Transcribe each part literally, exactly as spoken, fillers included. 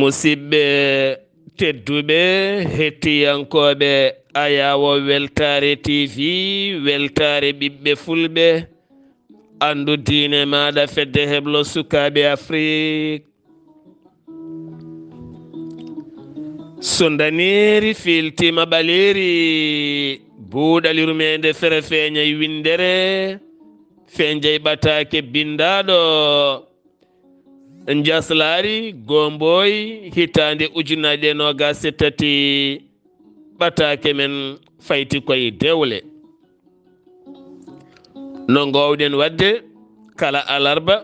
Musidɓe tedduɓe, hettiyankooɓe Ayaawo Weltaare T V, Weltaare ɓiɓɓe Fulɓe, anndu diine maaɗa, Fedde Heblo Sukaaɓe Afrik. So ndaneeri filtiima ɓaleeri, buuɗal yurmeende fere feeñay winndere, feeñay ɓataake binndaaɗo. Njaslaari Goombooy hitaande ujunnaje e noogaas e tati, ɓataake men fayti koye dewle. No ngoowɗen waɗde kala alarba,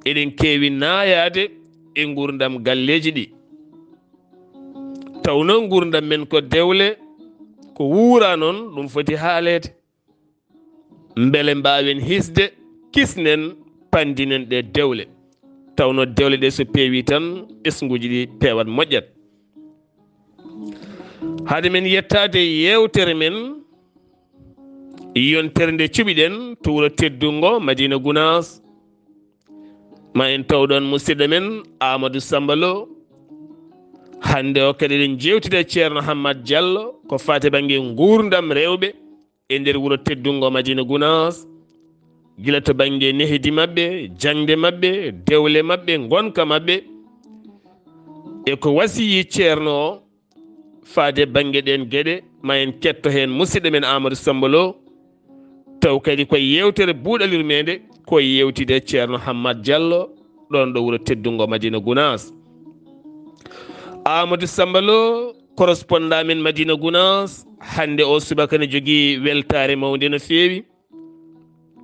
eɗen keewi naayaade e nguurndam galleeji ɗi. Tawnoo nguurndam men ko dewle, ko wuuraa noon, ɗum foti haaleede. Mbele mbaawen hisde, kisnen, panndinen ɗe dewle. Tawnoo dewle ɗe so peewii tan, ɓesnguuji ɗi peewat, moƴƴat. Hade men yettaade e yeewtere men, yontere nde cuɓiɗen to wuro teddungo Madina Gunaas, ma en taw ɗoon musidɗo men Amadou Samba Lo. Hannde o kadi eɗen jeewtida e Ceerno Hammat Diallo ko faati bannge nguurndam rewɓe e nder wuro teddungo Madina Gunaas, gila to bannge nehdi maɓɓe, jaŋde maɓɓe, dewle maɓɓe, ngonka maɓɓe, e ko wasiyi Ceerno o faade bannge ɗeen geɗe. Ma en ketto heen musidɗo men Amadou Samba Lo, taw kadi ko yeewtere buuɗal yurmeende, ko yeewtide Ceerno Hammat Diallo, ɗoon ɗo wuro teddungo Madina Gunaas. Amadou Samba Lo, correspondant men Madina Gunaas, hannde o subaka ne jogii weltaare mawnde no feewi.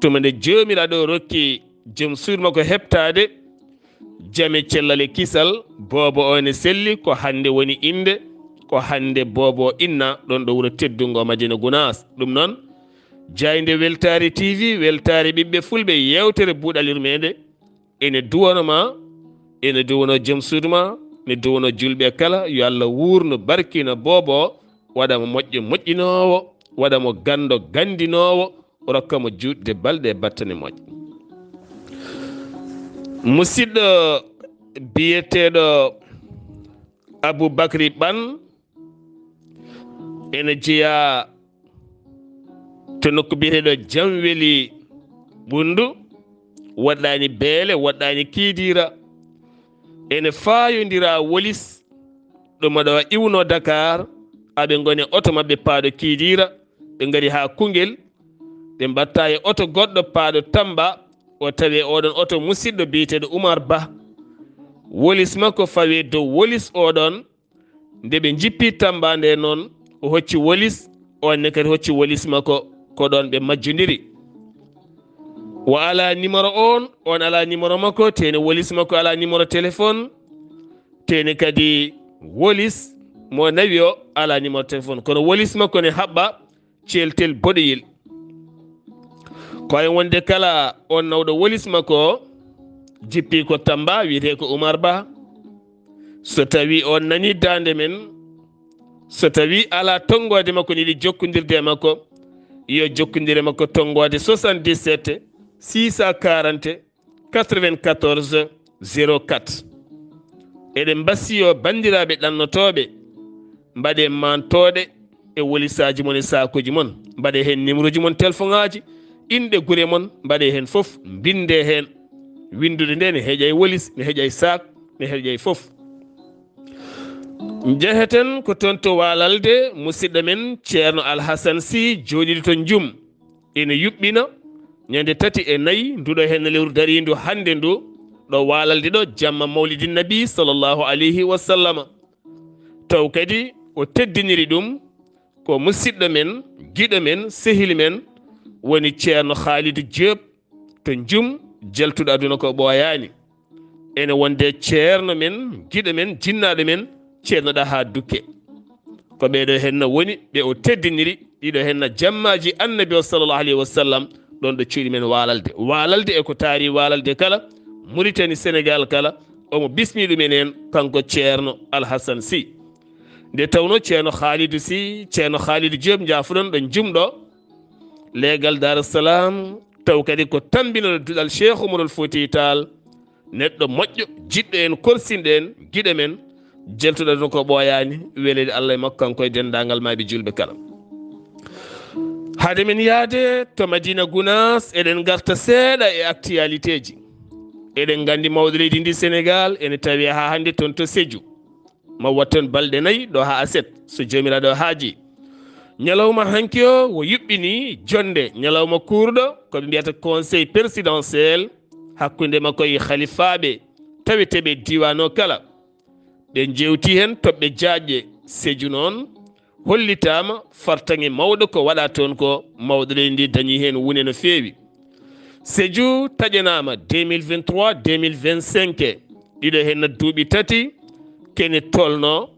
Tuma nde Joomiraaɗo rokki jom suudu makko heɓtaade jam e cellal e kisal, boobo o ne selli, ko hannde woni innde, ko hannde boobo o inna ɗoon ɗo wuro teddungo Madina Gunaas. Ɗum noon, jaaynde Weltaare T V, Weltaare Ɓiɓɓe Fulɓe, yeewtere buuɗal yurmeende, ene duwano ma, ene duwano jom suudu ma, ne duwano julɓe kala, yo Allah wuurnu, barkina boobo o, waɗa mo moƴƴo moƴƴinoowo, waɗa mo ganndo ganndinoowo, rokka mo juutde balɗe e battane moƴƴe. Musidɗo biyeteeɗo Aboubacry Ɓan ene jeyaa to nokku biyeteeɗo Jamweli Ɓunndu, woɗɗaani beele, woɗɗaani kiidiira, ene faayondira wolis, ɗum ɗo iwno Dakar, aɓe ngoni oto maɓɓe paaɗo kiidiira, ɓe ngari haa Koungheul, ɓe mbatta e oto goɗɗo paaɗo Tamba, o tawi oɗon oto musidɗo biyeteeɗo Oumar Ba. Wolis makko fawi dow wolis oɗon, nde ɓe njippi Tamba nde noon, o hocci wolis, on ne kadi hocci wolis makko, ko ɗoon ɓe majjondiri. O alaa numéro on, on alaa numéro makko, tene wolis makko alaa numéro téléphone, tene kadi wolis mo nawi o alaa numéro téléphone. Kono wolis makko ne haɓɓa ceeltel boɗeyel. Ko wayi wonde kala on nawɗo wolis makko o, jippi ko Tamba, wiyetee ko Oumar Ba. So tawi on nani daande men, so tawi alaa tonngoode makko, ne yiɗi jokkondirde e makko, yo jokkondire makko tonngoode soixante-dix-sept six cent quarante quatre-vingt-quatorze zéro quatre. Eɗen mbasiyo banndiraaɓe ɗannotooɓe, mbaɗe mantooɗe e wolisaaji mon e saakooji mon, mbaɗe heen numéroji mon telefoŋaaji, inɗe gure mon, mbaɗe heen fof, mbinnde heen. Winndude nde ne heƴa e wolis, ne heƴa e saak, ne heƴa e fof. Njeheten ko toon to Waalalde, musidɗo men Ceerno Alhasan Sy, jooɗiiɗo to Njum. Ene yuɓɓina ñande tati e nayi nduɗo heen lewru dariindu hannde ndu, ɗo Waalalde ɗo, jamma Mawlidin Nabi sallallahu alayhi wa sallama. Taw kadi o teddiniri ɗum ko musidɗo men, giɗo men, sehil men, woni Ceerno Khalidou Diop to Njum, jaltuɗo aduna ko ɓooyaani. Ene wonde ceerno men, giɗo men, jinnaaɗo men, Ceerno Ɗaha Dukke. Ko ɓeeɗo henna woni ɓe o teddiniri, ɗiɗo henna jammaaji Annabi o sallallahu alayhi wa sallam, ɗoon ɗo cuuɗi men Waalalde. Waalalde e ko taari Waalalde kala, Muritani, Senegaal kala, omo bismii ɗum en heen, kanko Ceerno Alhasan Sy. Nde tawnoo Ceerno Khalidou Sy, Ceerno Khalidou Diop, njaafuɗon ɗo Njum ɗo, leegal Daaru Salaam, taw kadi ko tammbinooɗo duɗal Cheikh Oumarul Fouti Tall, neɗɗo moƴƴo, jiɗɗo en, korsinɗo en, giɗo men, jeltuɗo tan ko ɓooyaani, weleede Allah e makko, kanko e denndaangal maaɓe juulɓe kala. Hade men yahde to Madina Gunaas, eɗen ngarta seeɗa e actualité ji. Eɗen nganndi mawɗo leydi ndi Senegaal ene tawi haa hannde toon to Sédhiou. Ma waɗ toon balɗe nayi ɗo haa aset, so Joomiraaɗo haaji. Ñalawma hanki o, o yuɓɓini jonnde ñalawma kuuruɗo, ko ɓe mbiyata conseil présidentiel, hakkunde makko e halifaaɓe taweteeɓe diiwaan o kala. Ɓe njeewti heen toɓɓe jaajɗe. Sédhiou noon hollitaama fartaŋŋe mawɗo ko waɗaa toon ko, mawɗo leydi ndi dañi heen wune no feewi. Sédhiou taƴanaama deux mille vingt-trois, deux mille vingt-cinq, ɗiɗo heen duuɓi tati, kene tolno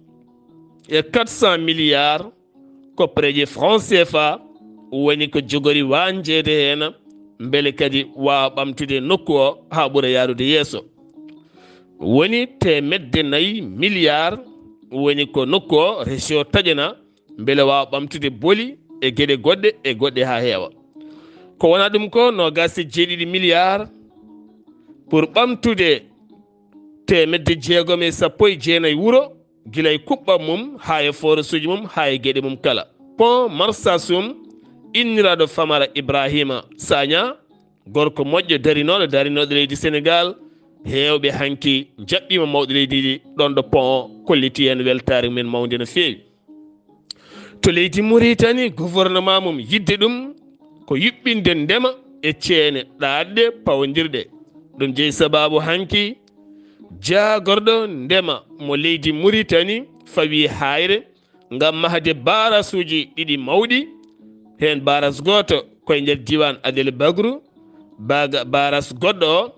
e quatre cent milliards koppareeje franc C F A woni ko jogori wañjeede heen, mbele kadi waawa ɓamtude nokku o haa ɓura yaarude yeeso. Woni teemedde nayi milliards woni ko nokku o région taƴana, mbele waawa ɓamtude boli e geɗe goɗɗe e goɗɗe haa heewa. Ko wonaa ɗum ko noogaas e jeeɗiɗi milliards pour ɓamtude teemedde jeegom e sappo e jeenayi wuro, gila e kuɓɓam mum, haa e forasuuji mum, haa e geɗe mum kala. Pont Marsassoum, inniraaɗo Famara Ibrahima Sagna, gorko moƴƴo darinooɗo, darinooɗo leydi Senegaal, heewɓe hanki njaɓɓiima mawɗo leydi ndi, ɗoon ɗo pont o kolliti heen weltaare mum en mawnde no feewi. To leydi Muritani, gouvernement mum yiɗde ɗum ko yuɓɓinde ndema e ceene ɗaatɗe pawondirɗe. Ɗum jeyi sabaabu hanki jaagorɗo ndema mo leydi Muritani fawi Haayre ngam mahde baarasuuji ɗiɗi mawɗi, heen baaras gooto ko e nder diiwaan Adel Bagru, baaga-, baaras goɗɗo o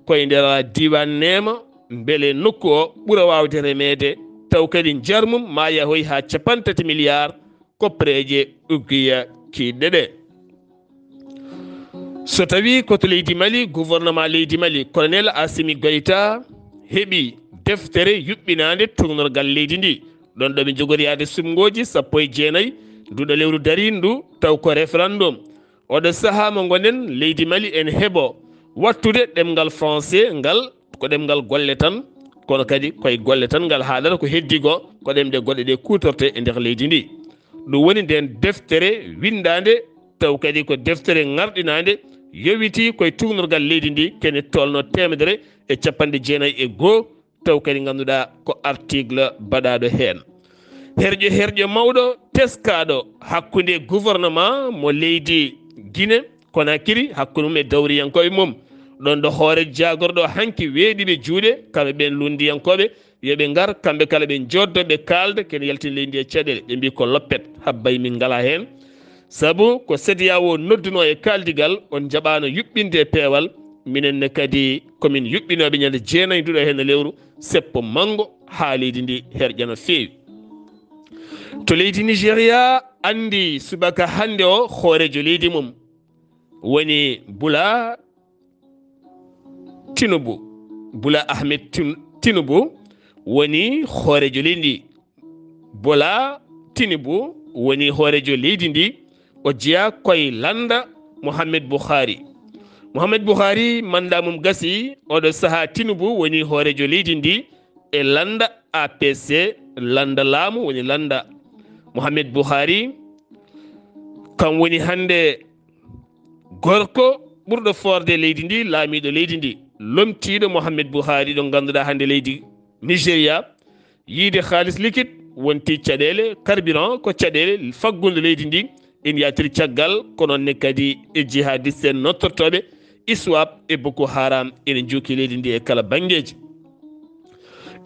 ko e nder diiwaan Neema, mbele nokku o ɓura waawde remeede, taw kadi njar mum maa yahoy haa cappanɗe tati miliyaar koppareeje uggiya kiiɗɗe ɗe. So tawii ko to leydi Mali, gouvernement leydi Mali, Colonel Assimi Goïta heɓi deftere yuɓɓinaande tuugnorgal leydi ndi. Ɗoon ɗo ɓe njogori yaade suɓngooji sappo e jeenayi nduɗo lewru dariindu, taw ko référendum. Oɗo sahaa mo ngonɗen, leydi Mali ene heɓo waɗtude ɗemngal français ngal ko ɗemngal golle tan, kono kadi koye golle tan ngal haalata, ko heddi ko, ko ɗemɗe goɗɗe ɗe kuutorte e nder leydi ndi. Ɗum woni nden deftere winndaande, taw kadi ko deftere ŋarɗinaande, yowitii koye tuugnorgal leydi ndi, kene tolno teemedere e cappanɗe jeenayi e goo, taw kadi ngannduɗaa ko article baɗaaɗo heen. Herƴo, herƴo mawɗo teskaaɗo hakkunde gouvernement mo leydi Guinée Conakry, hakkunde mum e dawriyankooɓe mum. Ɗoon ɗo hoore jaagorɗo hanki weeɗiiɓe juuɗe, kamɓe ɓeen lunndiyankooɓe, yo ɓe ngar, kamɓe kala ɓe njooddoo, ɓe kaalda, kene yaltina leydi ndi e caɗeele. Ɓe mbii ko loppet, habbay min ngalaa heen. Sabu ko C E D E A O noddunoo e kaaldigal, on njaɓaano yuɓɓinde e peewal. Minen ne kadi ko min yuɓɓinooɓe ñande jeenayi nduɗo heen lewru, seppo manngo, haa leydi ndi herƴa no feewi. To leydi Nigeria, anndi subaka hannde o hooreejo leydi mum woni Bola Tinubu. Bola Ahmed Tin-, Tinubu woni hooreejo leydi ndi. Bola Tinubu woni hooreejo leydi ndi. O jeyaa koye lannda Mohamed Buhari. Mohamed Buhari, mannda mum gasi, oɗo sahaa Tinubu woni hooreejo leydi ndi e lannda A P C, lannda laamu woni lannda Mohamed Buhari. Kam woni hannde gorko ɓurɗo foorde leydi ndi, laamiiɗo leydi ndi. Lomtiiɗo Mohamed Buhari, ɗo ngannduɗaa hannde leydi Nigeria, yiide haalis likit wonti caɗeele, carburant ko caɗeele faggunde leydi ndi, ina yaltiri caggal, ko noon ne kadi e jihadiste en nottortooɓe ISWAP e Boko Haram ina njuuki leydi ndi e kala banngeeji.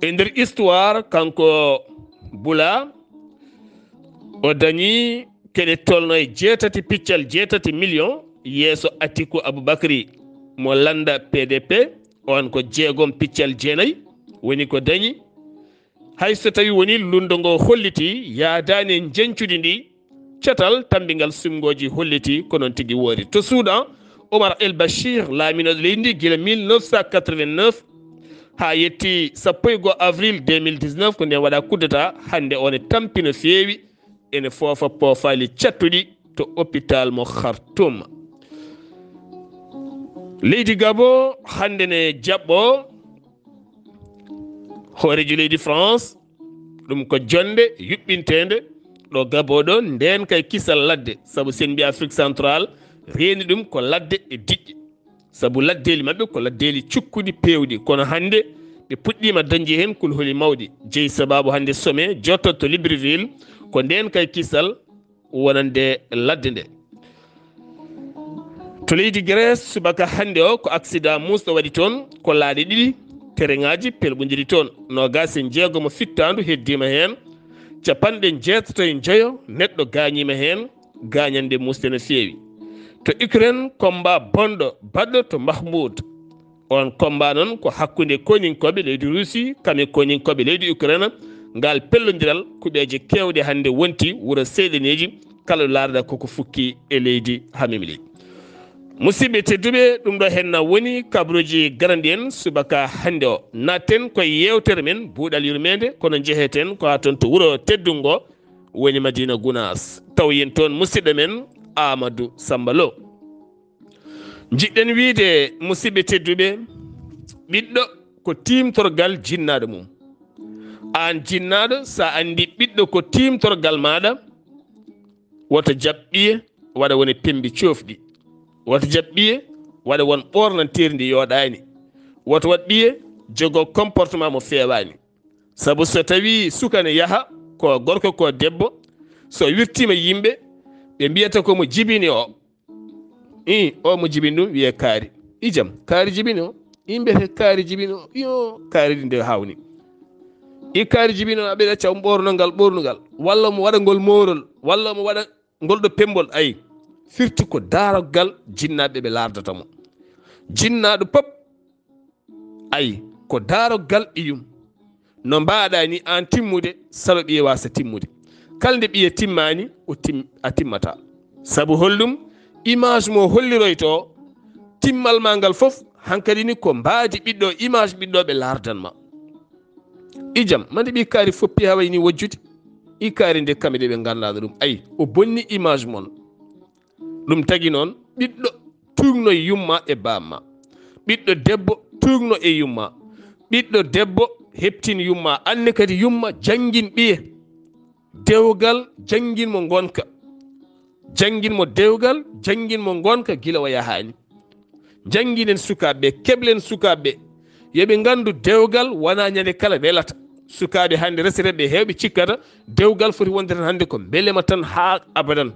E nder histoire, kanko Bola, o dañi kene tolno e jeetati piccal jeetati million yeeso Atiku Abubakri mo lannda P D P, on ko jeegom piccal jeenayi woni ko dañi. Hay so tawi woni lundo ngo holliti yaadaani e njeñcudi ndi, catal tammbingal suɓngooji holliti ko noon tigi woori. To Soudan, Omar El Bashir laaminooɗo leydi ndi gila mille neuf cent quatre-vingt-neuf haa yetti sappo e goo avril deux mille dix-neuf, ko nden waɗa coup d'État. Hannde o ne tampi no feewi, ene foofa poofaali cattuɗi to hôpital mo Khartoum. Leydi Gabo hannde ne jaɓɓo hooreejo leydi France. Ɗum ko jonnde yuɓɓinteende ɗo Gabo ɗo, ndeen kay kisal ladde, sabu sen mbiya Afrique Centrale reeni ɗum ko ladde e diƴƴe. Sabu laddeeli maɓɓe ko laddeeli cukkuɗi, peewɗi, kono hannde ɓe puɗɗiima dañde heen kulhuli mawɗi. Jeyi sabaabu hannde sommet jottoto to Libreville, ko ndeen kay kisal wonande ladde nde. To leydi Grèce, subaka hannde o, ko accident muusɗo waɗi toon, ko laaɗe ɗiɗi, tereŋaaji pelɓondiri toon. Noogaas e jeegom fittaandu heddiima heen, capanɗe jeetato e njoyo neɗɗo gaañiima heen, gaañannde muusɗe no feewi. To Ukraine, combat bonɗo baɗɗo to Bakhmut. On combat noon ko hakkunde koninkooɓe leydi Russie, kam e koninkooɓe leydi Ukraine. Ngal pellondiral, kuɓeeje keewɗe hannde wonti wuro seyɗaneeji, kala ɗo laarɗa koko fukki e leydi Hamimli. Musidɓe tedduɓe, ɗum ɗo henna woni kabruuji garanɗi en subaka hannde o. Natten koye yeewtere men buuɗal yurmeende, kono njeheten ko haa toon to wuro teddungo woni Madina Gunaas. Tawoyen toon musidɗo men Amadou Samba Lo. Njiɗɗen wiide, musidɓe tedduɓe, ɓiɗɗo ko tiimtorgal jinnaaɗo mum. Aan jinnaaɗo, so a anndi ɓiɗɗo ko tiimtorgal maaɗa, woto jaɓ ɓiye waɗa won e pemmbi coofɗi. Woto jaɓ ɓiye waɗa won ɓoornanteeri ndi yooɗaani. Woto waɗ ɓiye jogoo comportement mo feewaani. Sabu so tawii suka ne yaha, ko gorko ko debbo, so wirtiima yimɓe, ɓe mbiyata ko mo jibini o. Ii, o mo jibini ɗum wiyee kaari. Ijam, kaari jibini o. Ii, mbiyetee kaari jibini o. Iyo, kaari ɗi nde hawni. Ii, kaari jibini o, aɓe ɗacca um ɓoornongal, ɓoornugal. Walla mo waɗa ngol moorol, walla mo waɗa ngol ɗo pemmbol. Ayi, firti ko daarogal jinnaaɓe ɓe laardata mo. Jinnaaɗo pop, ayi, ko daarogal ɓiyum. No mbaaɗaa ni aan timmude, salo ɓiye waasa timmude. Kala nde ɓiye timmaani, o tim-, a timmata. Sabu holɗum? Image mo holliroyto timmal ma ngal fof, hankadi ni ko mbaadi ɓiɗɗo, image ɓiɗɗo ɓe laardan ma. Ijam, mande ɓi kaari foppi haa wayni wojjude. I kaari nde kamɓe ɗe ɓe nganndaano ɗum. Ayi, o bonni image mon. Ɗum tagi noon, ɓiɗɗo tuugno e yumma e baamma. Ɓiɗɗo debbo tuugno e yumma. Ɓiɗɗo debbo heptin yumma. Anne kadi yumma janngin ɓiye. Dewgal janngin mo ngonka. Janngin mo dewgal, janngin mo ngonka gila o yahaani. Jannginen sukaaɓe ɓe, keɓlen sukaaɓe ɓe. Yo ɓe nganndu dewgal wonaa ñande kala welata. Sukaaɓe hannde resereeɓe heewɓe cikkata dewgal foti wonde tan hannde ko mbelema tan haa abadan.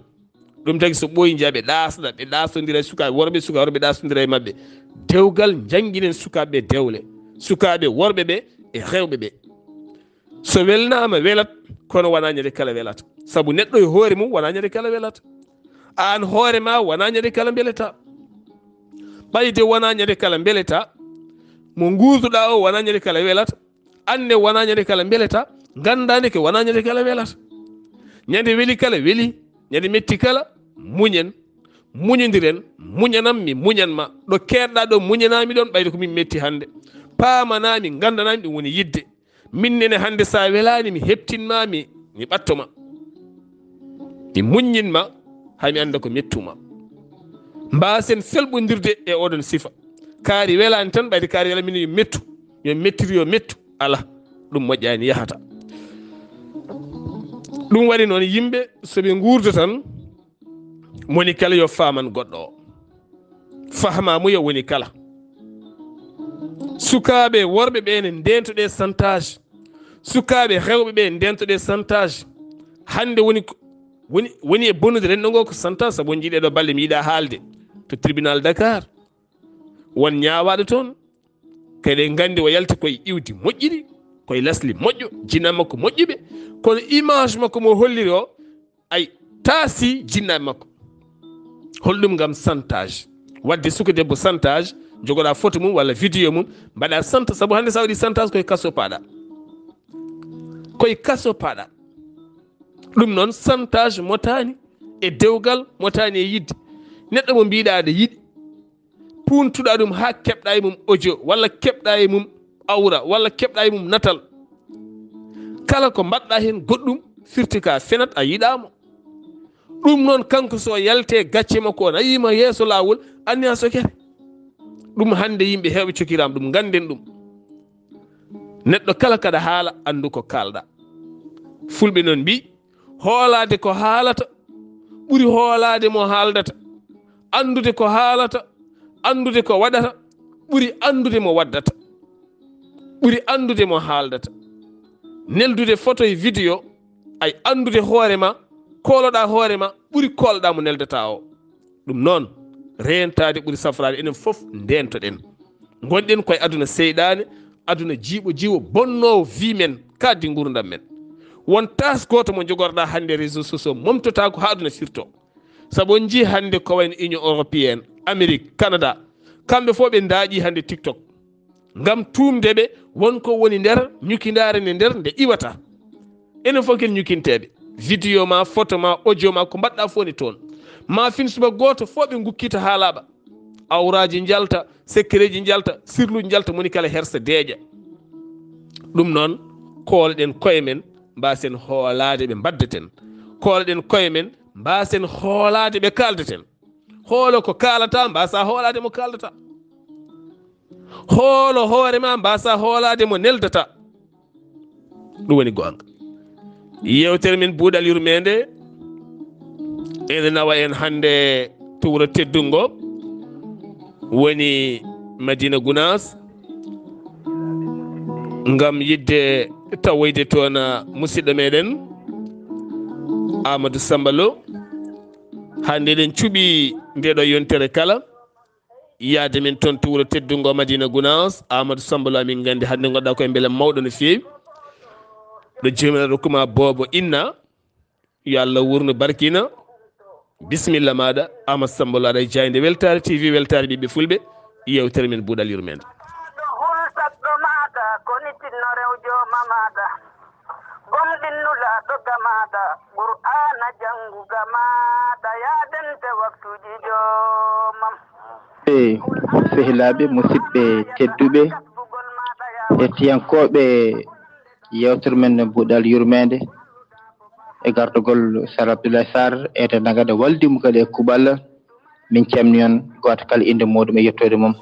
Ɗum tagi so ɓooyi njiya ɓe ɗaasna, ɓe ɗaasondira e sukaaɓe worɓe, sukaaɓe worɓe ɗaasondira e maɓɓe. Dewgal, njannginen sukaaɓe ɓe dewle, sukaaɓe worɓe ɓe e rewɓe ɓe. So welnaama welat, kono wonaa ñande kala welata. Sabu neɗɗo e hoore mum wonaa ñande kala welata. Aan hoore ma wonaa ñande kala mbelata. Ɓayde wonaa ñande kala mbelata, mo nguurduɗaa o wonaa ñande kala welata. Anne wonaa ñande kala mbelata, nganndaa nde ke wonaa ñande kala welata. Ñande weli kala weli, ñande metti kala muñen, muñondiren, muñanam mi muñan ma. Ɗo keerɗaa ɗo muñanaa mi ɗoon, ɓayde ko min metti hannde. Paamanaa mi, nganndanaa mi ɗum woni yiɗde. Min nene hannde so a welaani mi heptin ma, mi, mi ɓatto ma. Mi muññin ma, hay mi annda ko mettu ma. Mbaasen felɓondirde e oɗon sifa. Kaari welaani tan, ɓayde kaari wela min yo mettu, yo mettir, yo mettu. Alaa, ɗum moƴƴaani, yahata. Ɗum waɗi noon yimɓe so ɓe nguurdo tan, moni kala yo faaman goɗɗo o. Fahma mo yo woni kala. Sukaaɓe worɓe ɓe ne ndeentoɗe santage. Sukaaɓe rewɓe ɓe ndeentoɗe santage. Hannde woni ko, woni, woni e bonnude renndo ngo ko santage, sabu on njiɗi ɗo balle mi yiɗa haalde. To tribunal Dakar, won ñaawaaɗo toon. Kadi en nganndi o yalti koye iwdi moƴƴiri, koye lasli moƴƴo, jinaa makko moƴƴuɓe. Kono image makko mo holliri o, ay, taasi jinnaaɓe makko. Holɗum? Ngam santage. Wadde suka debbo santage, jogoɗaa photo mum walla vidéo mum, mbaɗa santage, sabu hannde sa waɗi santage koye kaso paaɗa. Koye kaso paaɗa. Ɗum noon santage motaani e dewgal, motaani e yiɗde. Neɗɗo mo mbiɗa aɗa yiɗi, puntuɗa ɗum haa keɓɗa e mum audio, walla keɓɗa e mum awra, walla keɓɗa e mum natal. Kala ko mbaɗɗa heen goɗɗum, firti ka fenat, a yiɗaama. Ɗum noon, kanko so yalte gacce makko, on a yiima yeeso laawol, anniya sokere. Ɗum hannde yimɓe heewɓe cokiraama ɗum, ngannden ɗum. Neɗɗo kala kaɗa haala, anndu ko kaalɗa. Fulɓe noon mbii, hoolaade ko haalata ɓuri hoolaade mo haaldata. Anndude ko haalata, anndude ko waɗata, ɓuri anndude mo waddata. Ɓuri anndude mo haaldata. Neldude photo e vidéo, ay anndude hoore ma, kooloɗaa hoore ma, ɓuri koolɗaa mo neldataa o. Ɗum noon, reentaade ɓuri safraade, enen fof ndeentoɗen. Ngonɗen koye aduna seyɗaane, aduna jiiɓo jiiɓo, bonnoowo vie men, kaddi nguurndam men. Won taas gooto mo njogorɗaa hannde réseaux sociaux, momtotaa ko haa aduna firto. Sabu on njii hannde ko wayno Union Européenne, Amérique, Canada, kamɓe fof ɓe ndaaƴi hannde TikTok. Ngam tuumde ɓe, won ko woni nder, ñukindaare ne nder, nde iwata. Enen fof ken ñukinteeɓe. Vidéo ma, photo ma, audio ma, ko mbaɗɗa fof ne toon. Ma fin suba gooto fof ɓe ngukkita haa laaɓa. Awraaji njalta, sekkereeji njalta, sirluuji njalta, moni kala hersa deeƴa. Ɗum noon, kooloɗen koye men, mbaasen hoolaade ɓe mbaddeten. Kooloɗen koye men, mbaasen hoolaade ɓe kaaldeten. Hoolo ko kaalata, mbaasa hoolaade mo kaaldata. Hoolo hoore ma, mbaasa hoolaade mo neldata. Ɗum woni goonga. Yeewtere men Buuɗal Yurmeende ene nawa en hannde to wuro teddungo woni Madina Gunaas, ngam yiɗde tawoyde toon musidɗo meɗen Amadou Samba Lo. Hannde eɗen cuɓi nde ɗo yontere kala. Yaade min toon to wuro teddungo Madina Gunaas, Amadou Samba Lo, amin nganndi hannde ngonɗaa koye mbele mawɗo no feewi. Ɗo joomiraaɗo kuma boobo inna, yo Allah wurnu barkina. Bisimilla maaɗa, Amadou Samba Lo, aɗa e jaaynde Weltaare T V, Weltaare Ɓiɓɓe Fulɓe, yeewtere men Buuɗal Yurmeende. Hultatɗo maɗa, ko nitinno rewjo mamaɗa. Gomɗin nulaaɗo gamaɗa, Qur'aana jannguga maɗa, yaaden te waktuuji joomam. E sehilaaɓe, musidɓe tedduɓe, hettiyankooɓe yeewtere men Buuɗal Yurmeende, e gardagol Sar Abdoulaye Sarr, e denndaangal waldi mo kadi e kuuɓal, min calmini on, gooto kala innde muuɗum e yettoode mum.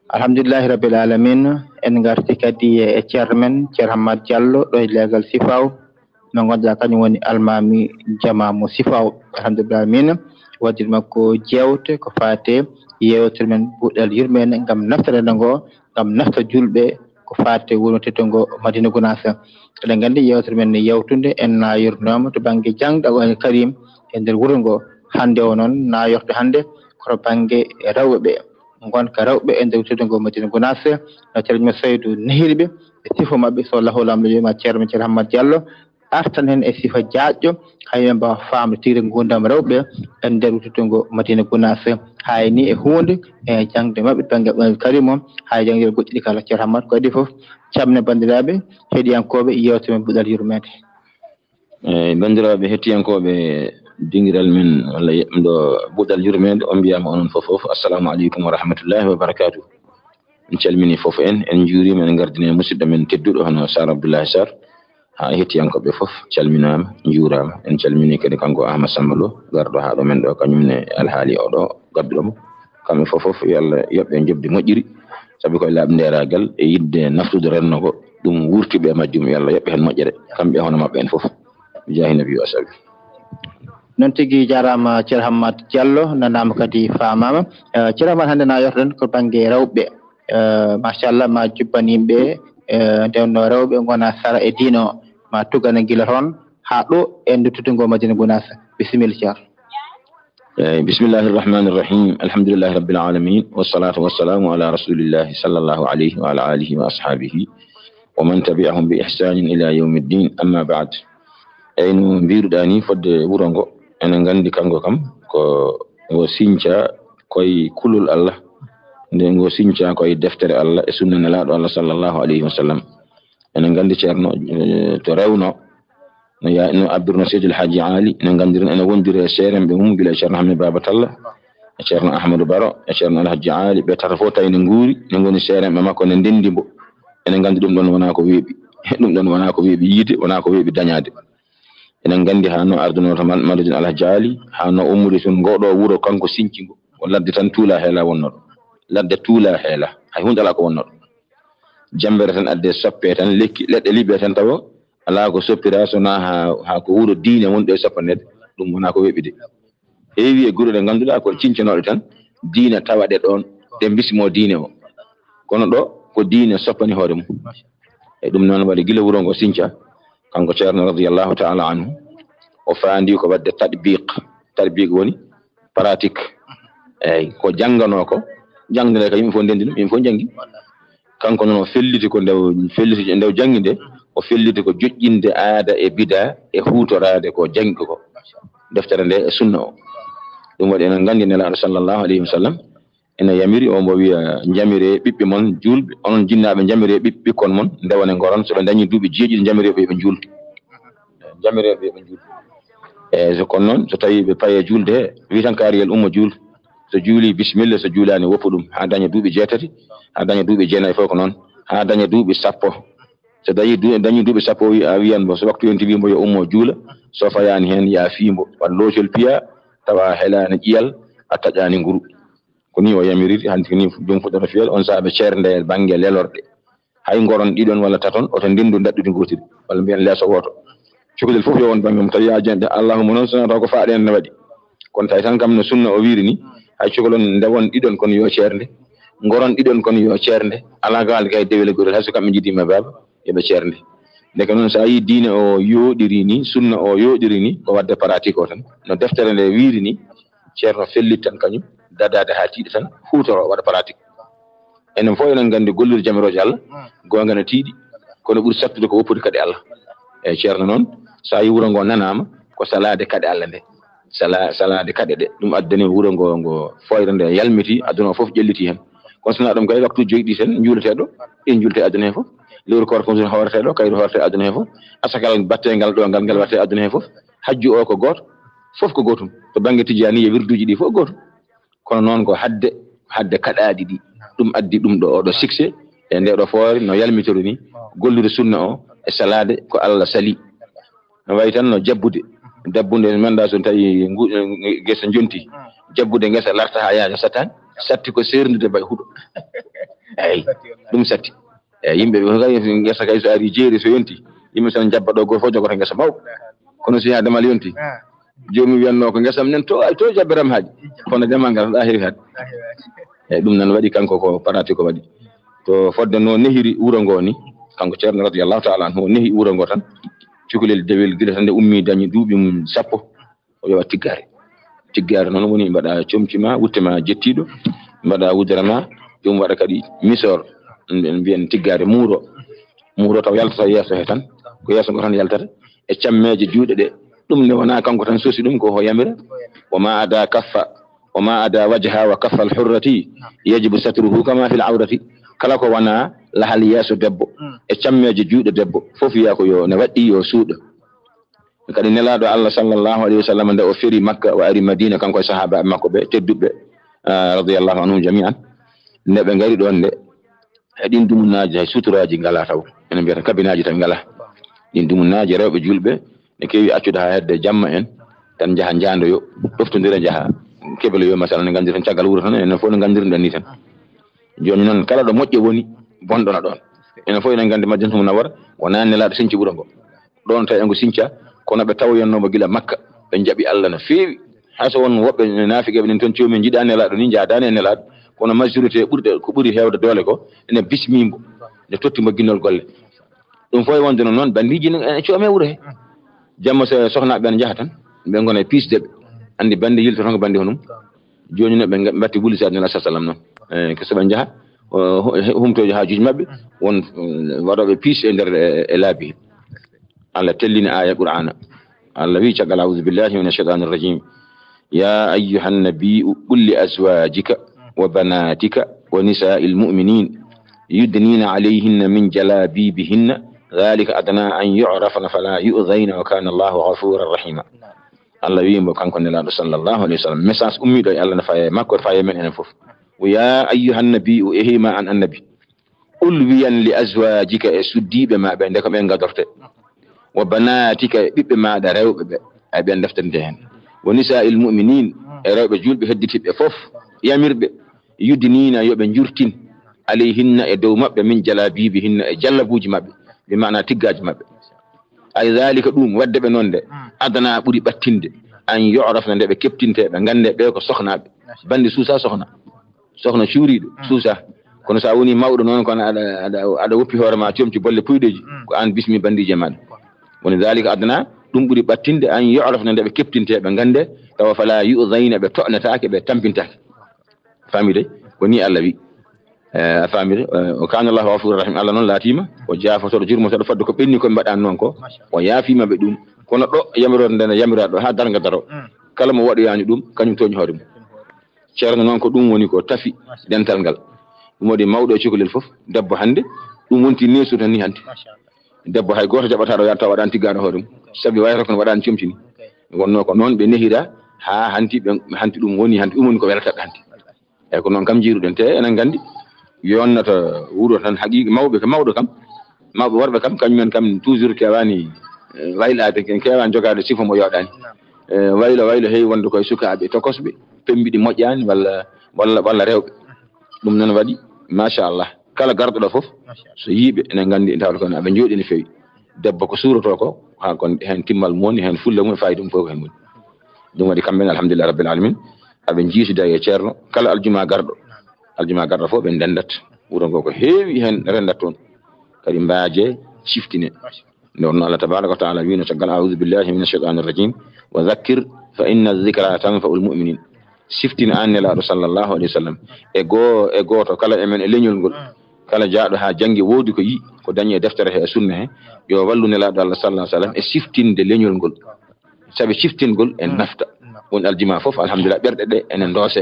Alhamdulillahi Rabbil Alamin, en ngarti kadi e ceerno men, Ceerno Hammat Diallo, ɗo e leegal Sifaw, mo ngannduɗaa kañum woni almaami jamaa mo Sifaw. Alhamdulillahi Alamin, waɗde makko jeewte ko faate yeewtere men Buuɗal Yurmeende ngam naftorede ngo, ngam nafta juulɓe ko faate wuro teddungo Madina Gunaas. Eɗen nganndi yeewtere men ne yawtunde, en naayornooma to bannge jaŋde Alqur'aanul Karim e nder wuro ngo. Hannde o noon, naayorɗe hannde ko to bannge rewɓe ɓe. Ngonka rewɓe e nder teddungo Madina Gunaas, no ceerno Saydu nehiri ɓe, e sifa maɓɓe, so Allahu Laamɗo yoɓima ceerno men Ceerno Hammat Diallo, artan heen e sifa jaajɗo, hay ɓe mbaawa faamde tigi rigi nguurndam rewɓe e nder teddungo Madina Gunaas. Hay ni e huunde e jaŋde maɓɓe to bannge Alqur'aanul Karim o, hay jaŋde goɗɗi ɗi kala. Ceerno Hammat, ko adii fof, calmina banndiraaɓe heɗiyankooɓe yeewtere men Buuɗal Yurmeende. Eey, banndiraaɓe hettiyankooɓe dingiral men walla ɗo Buuɗal Yurmeende, on mbiyaama onon fof fof, assalamu aleykum wa rahmatullahi wa barakaatuh. En calmini fof en, en njuuriima, en ngardini musidɗo men tedduɗo hono Sar Abdoulaye Sarr. Haa hettiyankooɓe fof calminaama, njuuraama. En calmini kadi kanko Ahmad Samba Lo, garɗo haa ɗo men ɗo, kañum ne alhaali oɗo gadduɗo mo. Kamɓe fof fof, yo Allah yoɓ ɓe njoɓdi moƴƴiri, sabi koye laaɓndeeraagal e yiɗde naftude renndo ngo, ɗum wurti ɓe e majjum. Yo Allah yoɓ ɓe heen moƴƴere, kamɓe e hono maɓɓe en fof. Jaahi nabi wa sabi. Noon tigi, jaaraama Ceerno Hammat Diallo, nanaama kadi faamaama. Eh, Ceerno Hammat, hannde naayortoɗen ko bannge rewɓe. Eh, machallah, ma jubban yimɓe, eh, nde wonno rewɓe ngona sara e diine o, ma tuggane gila toon haa ɗo e ndu teddungo Madina Gunaas. Bisimilla, Ceerno. Eey, bismillahi irrahmani irrahim. Alhamdulillahi rabbil alamin. Wassalatu wassalamu ala rasulillahi sallallahu alayhi wa ala alihi wa ashabihi wa man tabi'ahum bi ihsanin ila yawmiddin. Amma ba'd. Eey, no mbiruɗaa ni, fodde wuro ngo, enen nganndi kanko kam ko ngo siñca koye kulol Allah, nde ngo siñca koye deftere Allah e sunna Nelaaɗo Allah sallallahu alayhi wa sallam. Enen nganndi ceerno, eh, to rewno, no ya-, no abbirno Seydi El Hadji Ali, no nganndiren ene wondiri e seeremɓe mum, gila e Ceerno Hammet Baaba Talla, e Ceerno Ahmadou Baro, e Ceerno El Hadji Ali, ɓe tata fof tawi ne nguuri, ne ngoni seeremɓe makko, ne ndenndi mbo. Enen nganndi ɗum ɗon wonaa ko weeɓi, ɗum ɗon wonaa ko weeɓi yiide, wonaa ko weeɓi dañaade. Enen nganndi haa no ardunoo to Mal-, Mamadou El Hadji Ali, haa no ummude toon, ngo ɗo wuro kanko siñci ngo, ko ladde tan tuula heela wonno ɗo. ladde tuula heela, hay huunde alaa ko wonnoo ɗo. Jammbere tan adde soppee tan, lekki, leɗɗe liɓɓe tan, tawa alaa ko soppiraa, so wonaa haa, haa ko wuro diine woni ɗo e soppaneede, ɗum wonaa ko weɓɓi de. Heewi e gure ɗe ngannduɗaa ko cincanooɗe tan, diine tawa ɗe ɗoon, ɗe bismoo diine o. Kono ɗo ko diine soppani hoore mum. E ɗum noon waɗi gila wuro ngo sinca, kanko Ceerno radiyallahu ta'ala anhu, o faandi ko waɗde tatbiq. Tatbiq woni pratique. Eeyi, ko jannganoo ko, jangde nde ka yimɓe fof ndenndi ɗum, yimɓe fof njanngi. Kanko noon o felliti ko nde o felliti, nde o janngi nde, o felliti ko joƴƴinde aada e bidaa e huutoraade ko janngi ko. Deftere nde e sunna o. Ɗum waɗi enen nganndi Nelaaɗo sallallahu alayhi wa sallam ene yamiri, o mbo wiya, "Njamiree ɓiɓɓe mon juulɓe, onon jinnaaɓe, njamiree ɓiɓ-, ɓikkon mon, ndewane ngoron, so ɓe ndañi duuɓi jeeɗiɗi, njamiree ɓe yo ɓe njuul." Njamiree ɓe yo ɓe njuul. Eeyi, so kono noon, so tawii ɓe payi e juulde he, wi tan kaari yel ummo juul. So juuli, bisimilla, so juulaani, woppu ɗum, haa daña duuɓi jeetati, haa daña duuɓi jeenayi fof ko noon, haa daña duuɓi sappo. So dañi du-, dañi duuɓi sappo, o wi-, a wiyan mbo, so waktu yonti wi mbo yo ummo juula, so fayaani heen, ya fii mbo, waɗ loocol piya, tawa a helaani ƴiyal, a taƴaani nguru. Ko nii o yamiriri, hanti ko nii joom fuɗɗata fiyal, on sahaa ɓe ceernde e bannge lelorɗe. Hay ngoron ɗiɗon walla taton, oto ndenndu ndaɗɗudi ngootiri, walla mbiyen leeso wooto. Cukalel fof yo won bannge mum, tawi yaa jeeɗe, allahumma noon, so wonaa taw ko faaɗeende ne waɗi. Kono tawi tan kam no sunna o wiiri ni, hay cukalon ndewon ɗiɗon kono yo ceernde, ngoron ɗiɗon kono yo ceernde, alaa ko haalde kay dewel e gorel, hay so kamɓe njidiima e baaba, yo ɓe ceernde. Ndeke noon so a yii diine o yooɗiri ni, sunna o yooɗiri ni, ko waɗde pratique o tan. No deftere nde wiiri ni, ceerno fellit tan kañum, dadaade haa tiiɗa tan, huutoro waɗa pratique. Enen fof enen nganndi gollude jamirooje Allah, goonga ne tiiɗi, kono ɓuri sattude ko woppude kaɗe Allah. Eeyi, ceerno noon, so a yii wuro ngo nanaama, ko salaade kaɗe Allah nde. Sala-, salaade kaɗe ɗe. Ɗum addani wuro ngo, ngo fooyre nde yalmiti, aduna o fof ƴelliti heen. Kono so wonaa ɗum kay, waktu joyi ɗi tan njuuletee ɗo, ɗin njuuletee aduna hee fof. Lewru koorka fof hoortee ɗo, kayru hoortee aduna hee fof. Asakal battee ngal ɗo, ngal, ngal waɗtee aduna hee fof. Hajju o ko gooto, fof ko gootum. To bannge tijaaniya, wirduuji ɗi fof gootum. Kono noon ko hadde, hadde kaɗaaɗi ɗi. Ɗum addi ɗum ɗo, oɗo succès, e nde ɗo foore, no yalmitoro ni, gollude sunna o, e salaade ko Allah sali. No wayi tan no jabbude. Jabbude, mi anndaa so tawi ngu-, ngesa jonti. Jabbude ngesa larta haa yaaja sattaani. Satti ko seerndude bay huɗo. Eeyi, ɗum satti. Eeyi, yimɓe ɓe kay, ngesa kay so ari jeeri, so yonti, yimɓe so jabba ɗo, gooto fof jogata ngesa mawɗo. Kono so yaha damal yonti, joomum wiyatnoo ko ngesam nen to, ay to jabberam haaji. Kono damal ngal ɗa heewi haaɗi. Eeyi, ɗum nan waɗi kanko ko parati ko waɗi. To fodde no nehiri wuro ngo ni, kanko Ceerno radiyallahu ta'ala anhu, o nehi wuro ngo tan. Cukalel dewel gila tan nde ummi dañi duuɓi mum sappo, o yoɓa tiggaare. Tiggaare noon woni mbaɗa comci ma, wutte ma jettiiɗo, mbaɗa wudere ma, ɗum waɗa kadi misor, ɗum ɓe mbiyen tiggaare muuro. Muuro taw yaltata yeeso he tan, ko yeeso ngo tan yaltata, e cammeeje juuɗe ɗe. Ɗum ne wonaa kanko tan sosi ɗum, ko ho yamira. Wa ma ada kaffa, wa ma ada wajha wa kaffa al hurrati, yajibu satruhu kama fil awrati. Kala ko wonaa lahal yeeso debbo, e cammeeje juuɗe debbo, fof wiya ko yo ne waɗɗi yo suuɗo. Kadi Nelaaɗo Allah sallallahu alayhi wa sallam, nde o feri Makka, o ari Madina, kanko e sahaabaaɓe makko ɓe tedduɓe, ah, radiyallahu anhum jami'an, nde ɓe ngari ɗoon nde, e ɗin dumunnaaji hay suturaaji ngalaa taw. Enen mbiyata kabinaaji tan ngalaa. Ɗin dumunnaaji rewɓe juulɓe ne keewi accude haa hedde jamma en, tan njaha njaandoyo, ɗoftondira njaha kebelo yo, masalan, ne nganndi tan caggal wuro tan, enen fof no nganndirɗen ni tan. Jooni noon, kala ɗo moƴƴo woni, bonɗo na ɗoon. Enen fof enen nganndi Madinatul Munawwara, wonaa Nelaaɗo sinci wuro ngo. Ɗoon tawi ngo sinca, kono ɓe tawoyannoo mo gila Makka. Ɓe njaɓi Allah no feewi. Hay so won woɓɓe naafiqeeɓe nen toon, coomi njiɗaa Nelaaɗo ni, njaadaani e Nelaaɗo. Kono majorité ɓurɗe, ko ɓuri heewde doole ko, ene bismii mbo, ne totti mbo ginnol golle. Ɗum fof e wonde noon, noon, banndiiji ne, ene coomee wuro he. Jamma so sohnaaɓe ɓe njaha tan, ɓe ngona e piisde ɓe. Anndi bannde yiltoto ko bannde honum. Jooni noon ɓe nga-, mbatti wuli sa Nelaaɗo sallam noon. Eh, ko so ɓe njaha, o, hu-, humtooji haajuuji maɓɓe, won, eh, waɗooɓe piis e nder, e, e laabi. Allah tellini aaya Qur'aana. Allah wi'i caggal, "A'uuzu billaahi mina shaytaani rajiim. Yaa ayyuhan nabiyyu qul li azwaajika wa banaatika wa nisaa'il mu'miniina yudniina alayhinna min jalaabiibihinna, dhaalika adnaa an yu'rafna falaa yu'dhayna wa kaana Allaahu ghafuuran rahiima." Allah wi'i mbo kanko Nelaaɗo sallallahu alayhi wa sallam, message ummiiɗo e Allah ne faye makko, faye men enen fof. Yaa ayyuhan nabiyyu, ehi ma an annabi, qul, wiyan, li azwaajika, e suddiiɓe ma ɓe, nde ko ɓen gadorte, wa banaatika, e ɓiɓɓe maaɗa rewɓe ɓe, ay ɓen deftaninte heen, wa nisaa'il mu'miniin, e rewɓe juulɓe hedditiiɓe fof, yamirɓe, Yudniina, yo ɓe njurtin, alayhinna, e dow maɓɓe, min jalaabiibihinna, e jallabuuji maɓɓe, bi maana tiggaaji maɓɓe. Ay, zaalika, ɗum, waɗde ɓe noon de, adnaa, ɓuri ɓattinde, an yu'rafna, nde ɓe keɓtintee, ɓe nganndee ɓe ko sohnaaɓe. Banndi suusaa sohna, sohna cuuriiɗo suusaa. Kono so a wonii mawɗo noon, kono aɗa, aɗa, aɗa woppi hoore ma comci bolle puyɗeeji, ko aan bismi banndiije maaɗa. Woni zaalika adnaa, ɗum ɓuri ɓattinde, an yu'rafna, nde ɓe keɓtintee, ɓe nganndee, tawa falaa yu'zayna, ɓe to'netaake, ɓe tampintaake. Faamii de? Ko nii Allah wi. Eh, a faamii de? Eh, o kaana Allahu ghafuuran rahiim. Allah noon laatiima o jaafotooɗo, jurmotooɗo fodde ko ɓenni ko ɓe mbaɗaani noon ko. O yaafiima ɓe ɗum. Kono ɗo yamiroore nde yamiraa ɗo haa darnga daro. Kala mo waɗoyaani ɗum, kañum tooñi hoore mum. Ceerno noon ko ɗum woni ko tafi dental ngal. Ɗum waɗi mawɗo e cukalel fof, debbo hannde, ɗum wonti neesu tan ni hannde. Debbo hay gooto jaɓataa ɗo yaata tawa waɗaani tiggaano hoore mum. Sabi wayata kono waɗaani comci ni. Wonnoo ko noon ɓe nehira haa hanti ɓe, hanti ɗum woni hanti ɗum woni ko welataɓe hanti. Eeyi, ko noon kam njiiruɗen, te enen nganndi yonnato wuro tan haqiiqa mawɓe, mawɗo kam, mawɓe worɓe kam, kañumen kam toujours keewaani, eh, waylaade, en keewaani jogaade sifa mo yooɗaani. Eh, waylo, waylo heewi wonde koye sukaaɓe tokosɓe, pemmbiɗi moƴƴaani walla, walla, walla rewɓe. Ɗum noon waɗi, machallah, kala garɗo ɗo fof, so yii ɓe, enen nganndi tawata ko aɓe njooɗi no feewi. Debbo ko suurotoo ko, haa kon heen timmal mum woni, heen fulla mum, faayiida mum fof ko heen woni. Ɗum waɗi kamɓe ne, alhamdulillah rabbil alamin, aɓe njiitida e ceerno kala aljuma garɗo. Aljuma garɗo fof ɓe ndendat. Wuro ngo ko heewi heen rendat toon. Kadi mbaaje ciftine. Nde wonno Allah tabaraka wa taala wiino caggal, "A'udhu billahi minash shaitanir rajim. Wa dhakkir fa inna dhikra tanfa'ul mu'minin." Siftin aan Nelaaɗo sallallahu alaihi wasallam. E goo, e gooto kala e men e leñol ngol. Kala jaaɗo haa janngi woodi ko yi, ko dañi e deftere he e sunna he. Yo wallu Nelaaɗo Allah sallallahu alaihi wasallam e siftinde leñol ngol. Sabi ciftingol en nafta. Woni aljuma fof, alhamdulillah, ɓerɗe ɗe ene ndoose.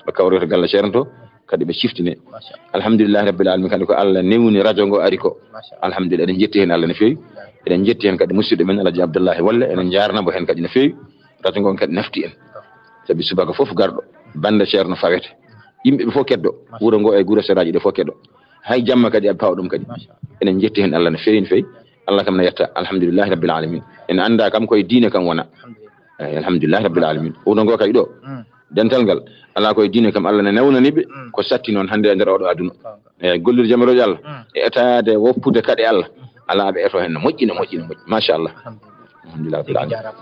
Ɓe kawroyta galle ceerno to, kadi ɓe ciftine. Alhamdulillahi rabbil alamin, kadi ko Allah newni radio ngo ari ko. Alhamdulillah, eɗen jetti heen Allah no feewi. Eɗen jetti heen kadi musidɗo men Alhaji Abdullahi Wolle, eɗen njaarna mo heen kadi no feewi. Radio ngo kadi nafti en. Sabi subaka fof garɗo, bannda ceerno fawete. Yimɓe ɓe fof keddo, wuro ngo e gure seraaji ɗe fof keddo. Hay jamma kadi aɓe pawa ɗum kadi. Eɗen jetti heen Allah no feewi, no feewi. Allah kam no yetta, alhamdulillahi rabbil alamin. En annda kam koye diine kam wona. Eyi, alhamdulillahi rabbil alamin. Wuro ngo kay ɗo, dental ngal, alaa koye diine kam Allah ne newnani ɓe, ko satti noon hannde e nder oɗo aduna. Eyi, gollirde jamirooje Allah, e etaade woppude kaɗe Allah, alaa ɓe eto heen no moƴƴi, no moƴƴi, no moƴƴi. Machallah. Alhamdulillahi rabbil alamin.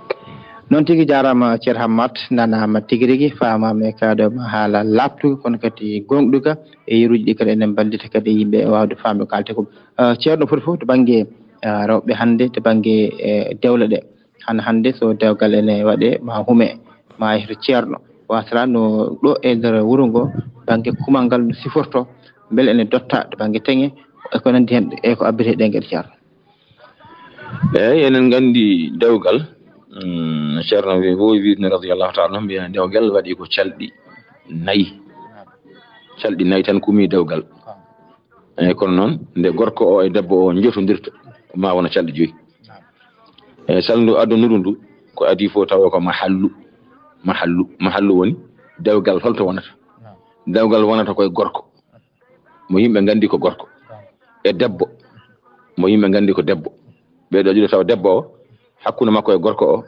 Noon tigi jaaraama, Ceerno Hammat, nanaama tigi rigi, faamaama e kaɗo ma haala laaɓtuga, kono kadi goongɗuga, e yeruuji ɗi kadi enen mballita kadi yimɓe e waawde faamde ko kaalte ko. Eh, Ceerno, foti fof to bannge, eh, rewɓe hannde, to bannge, eh, dewle ɗe. Hannde hannde so dewgal ene waɗe, ma hume, ma yehi to ceerno. Wasata no ɗo e nder wuro ngo, bannge kumal ngal no siforto, mbele ene dotta to bannge teŋe, e ko nanndi heen, e ko abbiti e ɗeen geɗe, Ceerno. Eeyi, enen nganndi dewgal, mm, ceerno wi-, wowi wiide radiyallahu taala anhu, mbiya dewgal waɗi ko calɗi nayi. Calɗi nayi tan kumi dewgal. Eeyi, kono noon, nde gorko o e debbo o njotondirta, ma wona calɗi joyi. Eeyi, salndu addunuɗu ndu, ko adii fof tawa ko mahallu. Mahallu, mahallu woni dewgal holto wonata. Dewgal wonata koye gorko. Mo yimɓe nganndi ko gorko. E debbo. Mo yimɓe nganndi ko debbo. Ɓee ɗoo ɗiɗo tawa debbo o, hakkunde makko e gorko o,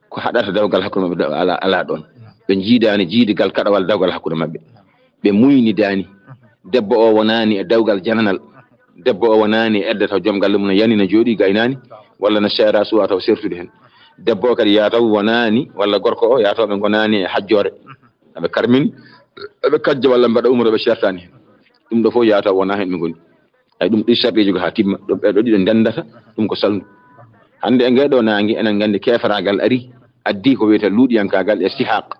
ko haɗata dewgal hakkunde maɓɓe, alaa, alaa ɗoon. Ɓe njiidaani jiidigal kaɗawal dewgal hakkunde maɓɓe. Ɓe muynidaani. Debbo o wonaani e dewgal jananal. Debbo o wonaani e edda taw joom galle mum no yani, no jooɗii gaynaani, walla no seera suwa taw sertude heen. Debbo o kadi yaa taw wonaani, walla gorko o yaa taw ɓe ngonaani e hajjoore. Aɓe karmini, aɓe kajja walla mbaɗa umra ɓe sertaani heen. Ɗum ɗo fof yaa taw wonaa heen ɓe ngoni. Ay, ɗum ɗi sarɗiiji ko haa timma, ɗum ɓee ɗoo ɗiɗo ndenndata, ɗum ko salndu. Hannde e ngee ɗoo naange, enen nganndi keefaraagal ari, addi ko wiyetee luuɗiyankaagal e sihaaq.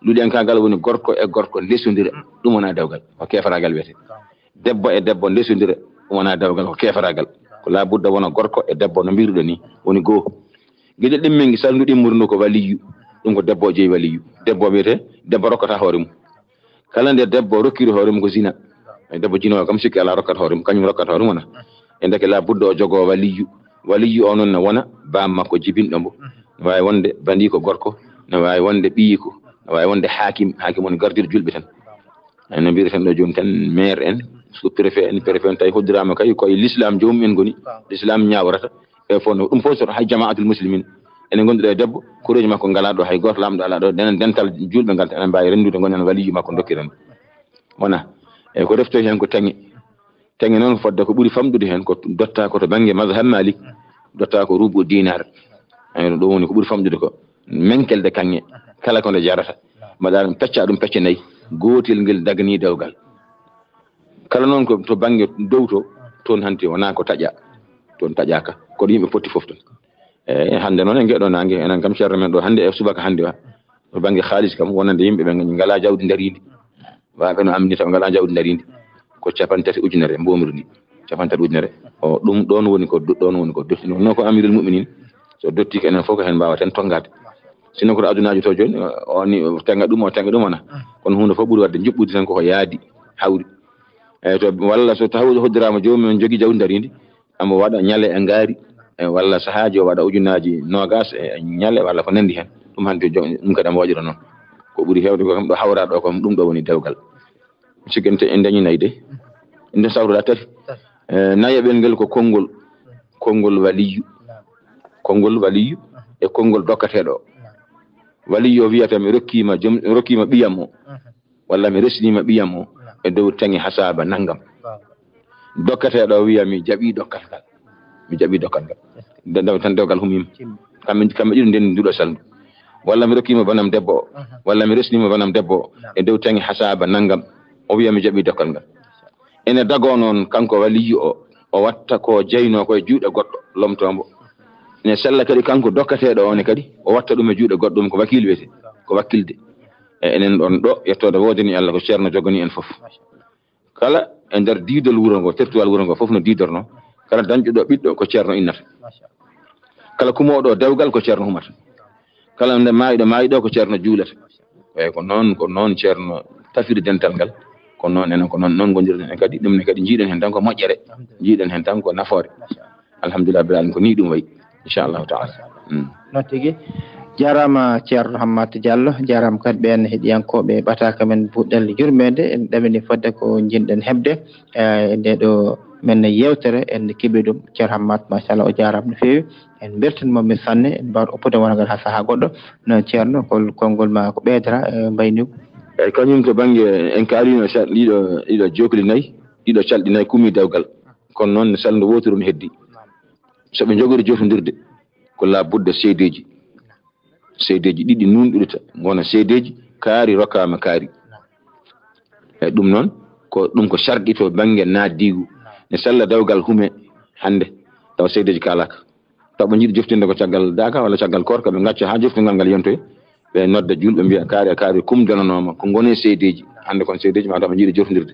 Luuɗiyankaagal woni gorko e gorko ndesondira, ɗum wonaa dewgal, ko keefaraagal wiyetee. Debbo e debbo ndesondira, ɗum wonaa dewgal, ko keefaraagal. Ko laabudda wona gorko e debbo no mbiruɗen ni, woni goo. Geɗel ɗimmingi salndu ɗimmuru ndu ko waliyyu, ɗum ko debbo o jeyi waliyyu. Debbo wiyetee, debbo rokkata hoore mum. Kala nde debbo rokkiri hoore mum ko zina. E debbo jinoowo kam sikki alaa rokkata hoore mum, kañum rokkata hoore mum wona. E ndeke la budda o jogoo waliyyu. Waliyyu o noon ne wona baam makko jibinɗo mbo. Ne waawi wonde bandiiko gorko, ne waawi wonde ɓiyiiko, ne waawi wonde haakim, haakim woni gardiiɗo julɓe tan. Ay no mbiyeten ɗo jooni tan maire en, sous-préfet en, préfet en, tawi hoddiraama kay koye l'islam joomum en ngoni. L'islam ñaawrata. E fof no ɗum fof soto hay jama'atul muslimin. Enen ngonduɗo e debbo, koreeji makko ngalaa ɗo, hay gooto laamɗo alaa ɗo, denen dental julɓe ngal tan, enen mbaawi renndude, ngonen waliyyu makko, dokkiren. Wona, e ko reftoy heen ko taŋe. Taŋe noon, fodde ko ɓuri famɗude heen ko dotta ko to bannge mazhab Malik, dotta ko rubu dinar. Eyyi, ɗum woni ko ɓuri famɗude ko menkelde kaŋŋe, kala ko nde jarata. Mbaɗa ɗum, pecca ɗum pecce nayi, gootel ngel daganii dewgal. Kala noon ko to bannge dow to, toon hanti wonaa ko taƴa, toon taƴaaka. Ko ɗo yimɓe potti fof toon. Eyyi, hannde noon e ngeɗo naange, enen kam ceerno men ɗo hannde e subaka hannde o, to bannge haalis kam, wonande yimɓe ɓe ngalaa jawdi ndariindi. Waaɓe no amni taw ngalaa jawdi ndariindi. Ko capanɗe tati ujunere mbomri ndi. Capanɗe tati ujunere. O, ɗum ɗoon woni ko, ɗoon woni ko dotti. No ko Amirul Mu'minin, so dotti ko enen fof ko heen mbaawaten tonngaade. Sinno ko to adunaaji to jooni, o ni, o tenga ɗum, o tenga ɗum wona. Kono huunde fof ɓuri waɗde njuɓɓudi tan koko yaadi, hawri. Eyyi, to, walla so tawi hoddiraama joomum en jogii jawdi ndariindi, amo waɗa ñale e ngaari, e walla sahaaji o waɗa ujunaaji noogas e ñale walla ko nanndi heen. Ɗum hanti jo-, ɗum kadi amo waɗira noon. Ko ɓuri heewde ko kam ɗo hawra ɗo kam, ɗum ɗo woni dewgal. Sikkente en dañi nayi de. En sawtoɗa tati. E, nayaɓel ngel ko konngol, konngol waliyu, konngol waliyu e konngol dokkateeɗo o. Waliyu o wiyata mi rokkiima joom, mi rokkiima ɓiyam o, walla mi resniima ɓiyam o e dow taŋe hasaaba nanngam. Dokkateeɗo o wiya mi jaɓii dokkal ngal. Mi jaɓii dokkal ngal. Nde, nde tan dewgal humiima. Kamɓe, kamɓe ɗiɗo nden nduɗo salndu. Walla mi rokkiima banam debbo o, walla mi resniima banam debbo o e dow taŋe hasaaba nanngam. O wiya mi jaɓii dokkal ngal. Ene dagoo noon kanko waliyu o, o watta ko jeynoo ko e juuɗe goɗɗo, lomtoo mbo. Ne sella kadi kanko dokkateeɗo o ne kadi, o watta ɗum e juuɗe goɗɗo mum, ko wakiil wiyetee, ko wakkilde. E enen ɗoon ɗo, yettoode woodani Allah ko ceerno joganii en fof. Kala e nder diidol wuro ngo, tertuwal wuro ngo fof no diidornoo. Kala dañɗo ɗo ɓiɗɗo ko ceerno innata. Kala kumooɗo dewgal ko ceerno humata. Kala nde maayɗo maayi ɗo ko ceerno juulata. Eyyi, ko noon, ko noon ceerno tafiri dental ngal. Ko noon enen, ko noon, noon ngondirɗen en kadi. Ɗum ne kadi njiiɗen heen tan ko moƴƴere. Njiiɗen heen tan ko nafoore. Alhamdulillah, Bilal, ko nii ɗum wayi. Inchallahu taala. Mm. Noon tigi. Jaaraama Ceerno Hammat Diallo, jaaraama kadi ɓeen heɗiyankooɓe ɓataake men Puɗɗal Yurmeende. En ɗamini fodde ko njiɗɗen heɓde, eh, e ndee ɗo men yeewtere, en keɓii ɗum. Ceerno Hammat, machallah, o jaaraama no feewi. En mbeltanii mo min sanne, en mbaawat oppude wongal haa sahaa goɗɗo. No Ceerno, ko konngol ma ko ɓeydora, eh, mbayni ko? Eyyi, kañum to bannge en kaalino sa-, ɗiɗo, ɗiɗo jookli nayi, ɗiɗo calɗi nayi kumi dewgal. Kono noon ne salndo wootere no heddi. So ɓe njogori jotondirde, ko la budda seedeeji. Seedeeji ɗiɗi nuunɗude ta, ngona seedeeji, kaari rokkaama kaari. E ɗum noon, ko ɗum ko sarɗi to bannge naatdiigu. Ne sella dewgal hume hannde, tawa seedeeji kaalaaka. Taw ɓe njiɗi joftinde ko caggal daaka walla caggal koorka, ɓe ngacca haa joftingal ngal yontoya. Ɓe nodda juulɓe, mbiya kaari e kaari kumdananooma, ko ngone seedeeji. Hannde kon seedeeji ma taw ɓe njiɗi joftindirde.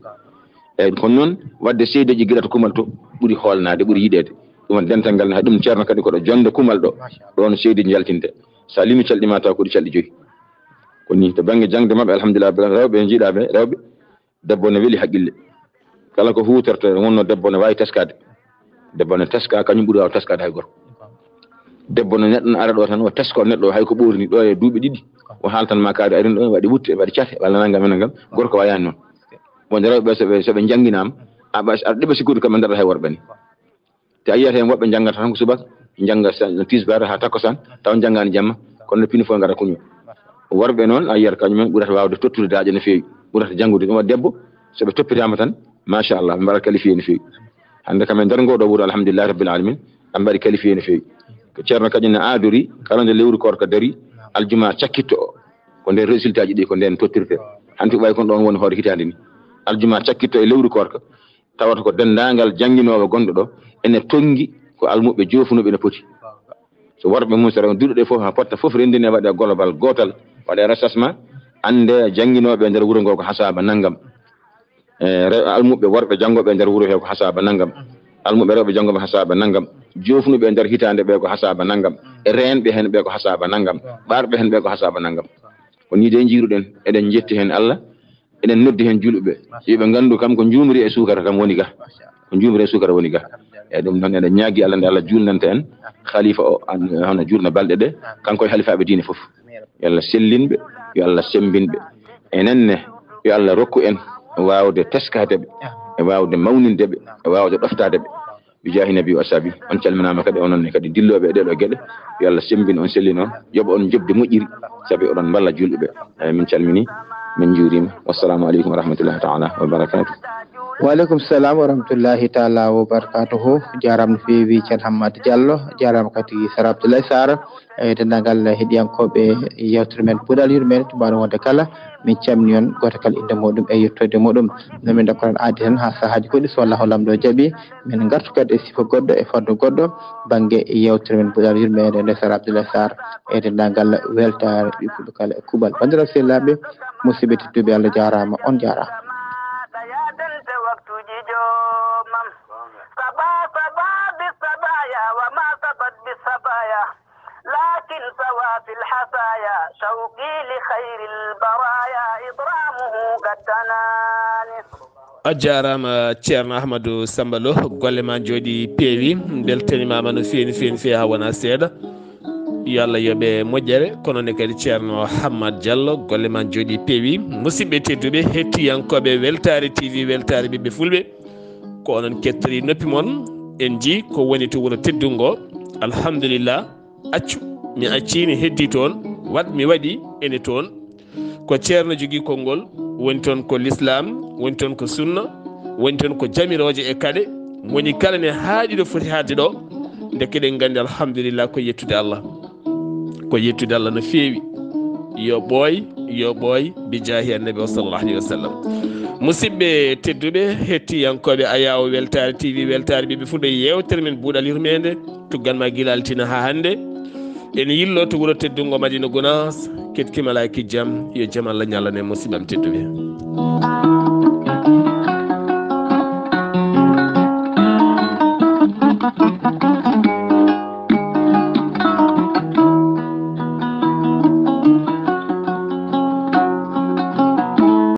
Eyyi, kono noon, waɗde seedeeji gila to kumal to ɓuri hoolnaade, ɓuri yiɗeede. Ɗum waɗi dental ngal ne, hay ɗum ceerno kadi ko ɗo jonnde kumal ɗo, ɗoon seedeeji njaltinte. So a limi calɗi ma taw ko ɗi calɗi joyi. Ko nii, to bannge jaŋde maɓɓe, alhamdulillah, rewɓe njiɗaaɓe, rewɓe, debbo ne weli haqqille. Kala ko huutorto, wonno debbo ne waawi teskaade. Debbo ne teska, kañum ɓuri waaw teskaade hay gorko. Debbo ne neɗɗo ne ara ɗo tan, o tesko neɗɗo hay ko ɓoorini ɗo e duuɓi ɗiɗi. O haaltan ma kaari arin ɗo, waɗi wutte, waɗi cate, walla nanngam e nanngam. Gorko waayaani noon. Wonde rewɓe so ɓe, so ɓe njannginaama, a ɓa-, aɗa ɗeɓa sikkude kamɓe ndaɗata hay worɓe ni. Te a yiyat heen woɓɓe njanngata tan ko subaka, njannga sa-, tisbaar haa takkusaan, taw njanngaani jamma, kono no pini fof ngara kuño. Worɓe noon, a yiyat kañumen ɓurata waawde tottude daaƴe no feewi, ɓurata janngude. Ɗum waɗi debbo, so ɓe toppitaama tan, machallah, ɓe mbaɗa qualifié no feewi. Hannde kam e nder ngoo ɗoo wuro, alhamdulillahi rabbil alamin, ɓe mbaɗi qualifié no feewi. Ko ceerno kadi ne aadori, kala nde lewru koorka darii, aljuma cakkitto o, ko nden résultat ji ɗi, ko nden tottirte. Hanti ɓay kon ɗoon woni hoore hitaande ni. Aljuma cakkitto e lewru koorka, tawata ko denndaangal jannginooɓe gonɗo ɗo ene tonngi ko almuɓɓe joofunoɓe ene poti. So worɓe mum, so rewɓe duɗe ɗe fof, haa potta fof renndine waɗe global gootal, waɗe recensement, annde jannginooɓe e nder wuro ngoo ko hasaaba nanngam. E, re-, almuɓɓe worɓe janngooɓe e nder wuro hee ko hasaaba nanngam. Almuɓɓe rewɓe janngooɓe hasaaba nanngam. Joofunoɓe e nder hitaande ɓe ko hasaaba nanngam. E reenɓe heen ɓe ko hasaaba nanngam. Ɓaarɓe heen ɓe ko hasaaba nanngam. Ko nii de njiiruɗen, eɗen njetti heen Allah. Eɗen noddi heen juulɓe ɓe, yo ɓe nganndu kam ko njuumri e suukara kam woni ga. Ko njuumri e suukara woni ga. E ɗum noon, eɗen ñaagi Allah nde Allah juulnanta en khalifa o, an, hono juulna balɗe ɗe, kanko e halifaaɓe diine fof. Yo Allah sellin ɓe, yo Allah sembin ɓe. Enen ne, yo Allah rokku en waawde teskaade ɓe, e waawde mawninde ɓe, e waawde ɗoftaade ɓe. Bi jaahi nabi wa ashabi, on calminaama kadi, onon ne kadi dillooɓe e ɗee ɗoo geɗe. Yo Allah sembin on, sellin on, yoɓa on njoɓdi moƴƴiri, sabi oɗon mballa juulɓe ɓe. Eyi, min calminii. Min njuuriima. Wassalamu aleykum wa rahmatullahi taala wa barakatuh. Wa aleykum salam wa rahmatullahi taala wa barakatuhu. Jaaraama no feewi Ceerno Hammad Diallo, jaaraama kadi Sara Abdoulaye Sarr, e denndaangal heɗiyankooɓe yeewtere men Puɗal Yurmeende to mbaawɗon wonde kala. Min calminii on gooto kala innde muɗum e yettoode muɗum. No min ndokkata aadi tan haa sahaaji goɗɗi, so Allahu Laamɗo jaɓi, min ngartu kadi e sifa goɗɗo, e faddu goɗɗo, bannge yeewtere men Puɗal Yurmeende nde Sara Abdoulaye Sarr, e denndaangal weltaare ɓiɓɓe kala e kuuɓal. Banndiraaɓe sehilaaɓe, musidɓe tedduɓe, Allah jaaraama, on jaaraama. Saba, saba, bi sabaya, wa ma sabat bi sabaya. Lakin sawa fil hasaya, shawqi li khairil baraya, idramuhu qad tanani. A jaaraama, Ceerno Ahmadou Samba Lo, golle ma njooɗi peewi, mbeltanimaama no feewi, feewi, feewi haa wonaa seeɗa. Yo Allah yoɓe moƴƴere, kono ne kadi Ceerno Hammad Diallo, golle ma njooɗi peewi. Musidɓe tedduɓe, hettiyankooɓe Weltaare T V, Weltaare ɓiɓɓe fulɓe, ko onon kettori noppi mon, en njii ko woni to wuro teddungo. Alhamdulillah, accu, mi accii, mi heddii toon, waɗ, mi waɗi, ene toon. Ko Ceerno jogii konngol, woni toon ko Lislaam, woni toon ko Sunna, woni toon ko jamirooje e kaɗe, moni kala ne haaɗi ɗo foti haaɗde ɗo. Ndeke eɗen nganndi, alhamdulillah, ko yettude Allah. Ko yettude Allah no feewi. Yo ɓooy, yo ɓooy, bi jaahi annabi o sallallahu alayhi wa sallam. Musidɓe tedduɓe, hettiyankooɓe Ayaawo Weltaare T V, Weltaare ɓiɓɓe fulɓe, yeewtere men Buuɗal Yurmeende, tuggan ma gila altine haa hannde. Ene yillo to wuro teddungo Madina Gunaas, kettima laaki jam, yo jam Allah ñallan en, musidɓam tedduɓe.